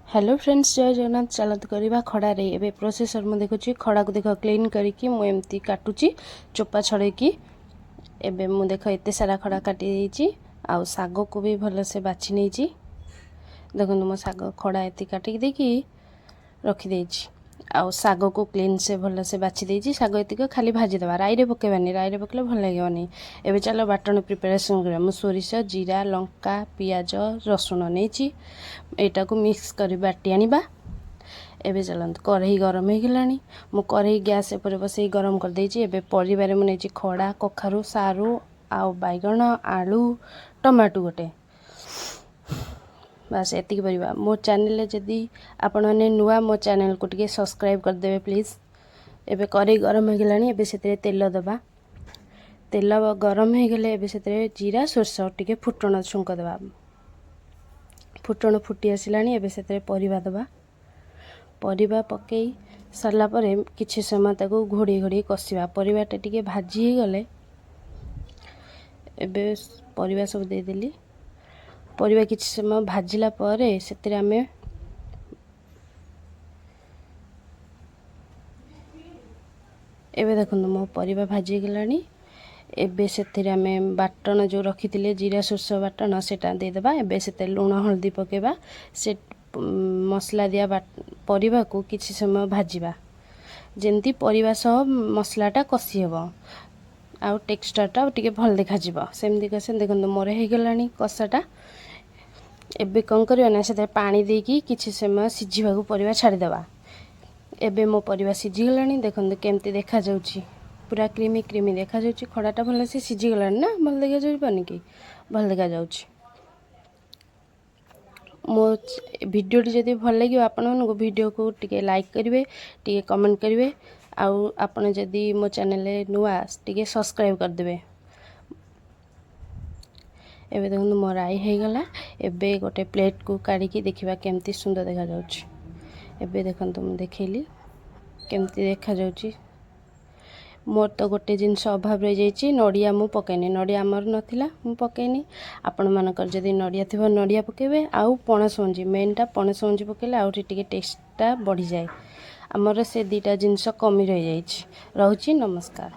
Hello friends, ଜୟ ଜଗନ୍ନାଥ। ଚାଲନ୍ତୁ କରିବା ଖଡ଼ାରେ। ଏବେ ପ୍ରୋସେସର୍ ମୁଁ ଦେଖୁଛି। ଖଡ଼ାକୁ ଦେଖ, କ୍ଲିନ୍ କରିକି ମୁଁ ଏମିତି କାଟୁଛି ଚୋପା ଛଡ଼େଇକି। ଏବେ ମୁଁ ଦେଖ, ଏତେ ସାରା ଖଡ଼ା କାଟି ଦେଇଛି ଆଉ ଶାଗକୁ ବି ଭଲସେ ବାଛି ନେଇଛି। ଦେଖନ୍ତୁ, ମୋ ଶାଗ ଖଡ଼ା ଏତିକି କାଟିକି ଦେଇକି ରଖିଦେଇଛି ଆଉ ଶାଗକୁ କ୍ଲିନ୍ ସେ ଭଲସେ ବାଛି ଦେଇଛି। ଶାଗ ଏତିକି ଖାଲି ଭାଜିଦେବା, ରାଇରେ ପକାଇବାନି। ରାଇରେ ପକାଇଲେ ଭଲ ଲାଗିବନି। ଏବେ ଚାଲ ବାଟଣ ପ୍ରିପାରେସନ୍ କରିବା। ମୁଁ ସୋରିଷ, ଜିରା, ଲଙ୍କା, ପିଆଜ, ରସୁଣ ନେଇଛି। ଏଇଟାକୁ ମିକ୍ସ କରି ବାଟି ଆଣିବା। ଏବେ ଚାଲନ୍ତୁ, କଢ଼େଇ ଗରମ ହେଇଗଲାଣି। ମୁଁ କଢ଼େଇ ଗ୍ୟାସ୍ ଉପରେ ବସେଇ ଗରମ କରିଦେଇଛି। ଏବେ ପରିବାରେ ମୁଁ ନେଇଛି ଖଡ଼ା, କଖାରୁ, ସାରୁ ଆଉ ବାଇଗଣ, ଆଳୁ, ଟମାଟୋ ଗୋଟେ। ବାସ୍, ଏତିକି ପରିବା। ମୋ ଚ୍ୟାନେଲରେ ଯଦି ଆପଣମାନେ ନୂଆ, ମୋ ଚ୍ୟାନେଲକୁ ଟିକେ ସବସ୍କ୍ରାଇବ୍ କରିଦେବେ ପ୍ଲିଜ୍। ଏବେ କଢ଼େଇ ଗରମ ହେଇଗଲାଣି। ଏବେ ସେଥିରେ ତେଲ ଦେବା। ତେଲ ଗରମ ହେଇଗଲେ ଏବେ ସେଥିରେ ଜିରା, ସୋରିଷ ଟିକେ ଫୁଟଣ ଛୁଙ୍କ ଦେବା। ଫୁଟଣ ଫୁଟି ଆସିଲାଣି। ଏବେ ସେଥିରେ ପରିବା ଦେବା। ପରିବା ପକାଇ ସାରିଲା ପରେ କିଛି ସମୟ ତାକୁ ଘୋଡ଼େଇ ଘୋଡ଼େଇ କଷିବା। ପରିବାଟା ଟିକେ ଭାଜି ହେଇଗଲେ, ଏବେ ପରିବା ସବୁ ଦେଇଦେଲି। ପରିବା କିଛି ସମୟ ଭାଜିଲା ପରେ ସେଥିରେ ଆମେ, ଏବେ ଦେଖନ୍ତୁ, ମୋ ପରିବା ଭାଜି ହେଇଗଲାଣି। ଏବେ ସେଥିରେ ଆମେ ବାଟଣ ଯେଉଁ ରଖିଥିଲେ, ଜିରା ସୋରିଷ ବାଟଣ, ସେଇଟା ଦେଇଦେବା। ଏବେ ସେଥିରେ ଲୁଣ, ହଳଦୀ ପକାଇବା। ସେ ମସଲା ଦିଆ ପରିବାକୁ କିଛି ସମୟ ଭାଜିବା, ଯେମିତି ପରିବା ସହ ମସଲାଟା କଷି ହେବ ଆଉ ଟେକ୍ସଚର୍ଟା ଟିକେ ଭଲ ଦେଖାଯିବ। ସେମିତି କଷି, ଦେଖନ୍ତୁ, ମୋର ହେଇଗଲାଣି କଷାଟା। ଏବେ କ'ଣ କରିବା ନା ସେଥିରେ ପାଣି ଦେଇକି କିଛି ସମୟ ସିଝିବାକୁ ପରିବା ଛାଡ଼ିଦେବା। ଏବେ ମୋ ପରିବା ସିଝିଗଲାଣି। ଦେଖନ୍ତୁ କେମିତି ଦେଖାଯାଉଛି, ପୁରା କ୍ରିମି କ୍ରିମି ଦେଖାଯାଉଛି। ଖଡ଼ାଟା ଭଲସେ ସିଝିଗଲାଣି ନା, ଭଲ ଦେଖାଯାଉନି କି? ଭଲ ଦେଖାଯାଉଛି। ମୋ ଭିଡ଼ିଓଟି ଯଦି ଭଲ ଲାଗିବ ଆପଣମାନଙ୍କୁ, ଭିଡ଼ିଓକୁ ଟିକେ ଲାଇକ୍ କରିବେ, ଟିକେ କମେଣ୍ଟ କରିବେ ଆଉ ଆପଣ ଯଦି ମୋ ଚ୍ୟାନେଲରେ ନୂଆ, ଟିକେ ସବସ୍କ୍ରାଇବ୍ କରିଦେବେ। ଏବେ ଦେଖନ୍ତୁ, ମୋ ରାଇ ହେଇଗଲା। ଏବେ ଗୋଟେ ପ୍ଲେଟ୍କୁ କାଢ଼ିକି ଦେଖିବା କେମିତି ସୁନ୍ଦର ଦେଖାଯାଉଛି। ଏବେ ଦେଖନ୍ତୁ, ମୁଁ ଦେଖେଇଲି କେମିତି ଦେଖାଯାଉଛି। ମୋର ତ ଗୋଟେ ଜିନିଷ ଅଭାବ ରହିଯାଇଛି, ନଡ଼ିଆ ମୁଁ ପକାଇନି। ନଡ଼ିଆ ଆମର ନଥିଲା, ମୁଁ ପକାଇନି। ଆପଣମାନଙ୍କର ଯଦି ନଡ଼ିଆ ଥିବ, ନଡ଼ିଆ ପକାଇବେ। ଆଉ ପଣସ ମଞ୍ଜି, ମେନ୍ଟା ପଣସ ମଞ୍ଜି ପକାଇଲେ ଆହୁରି ଟିକେ ଟେଷ୍ଟଟା ବଢ଼ିଯାଏ। ଆମର ସେ ଦୁଇଟା ଜିନିଷ କମି ରହିଯାଇଛି। ରହୁଛି, ନମସ୍କାର।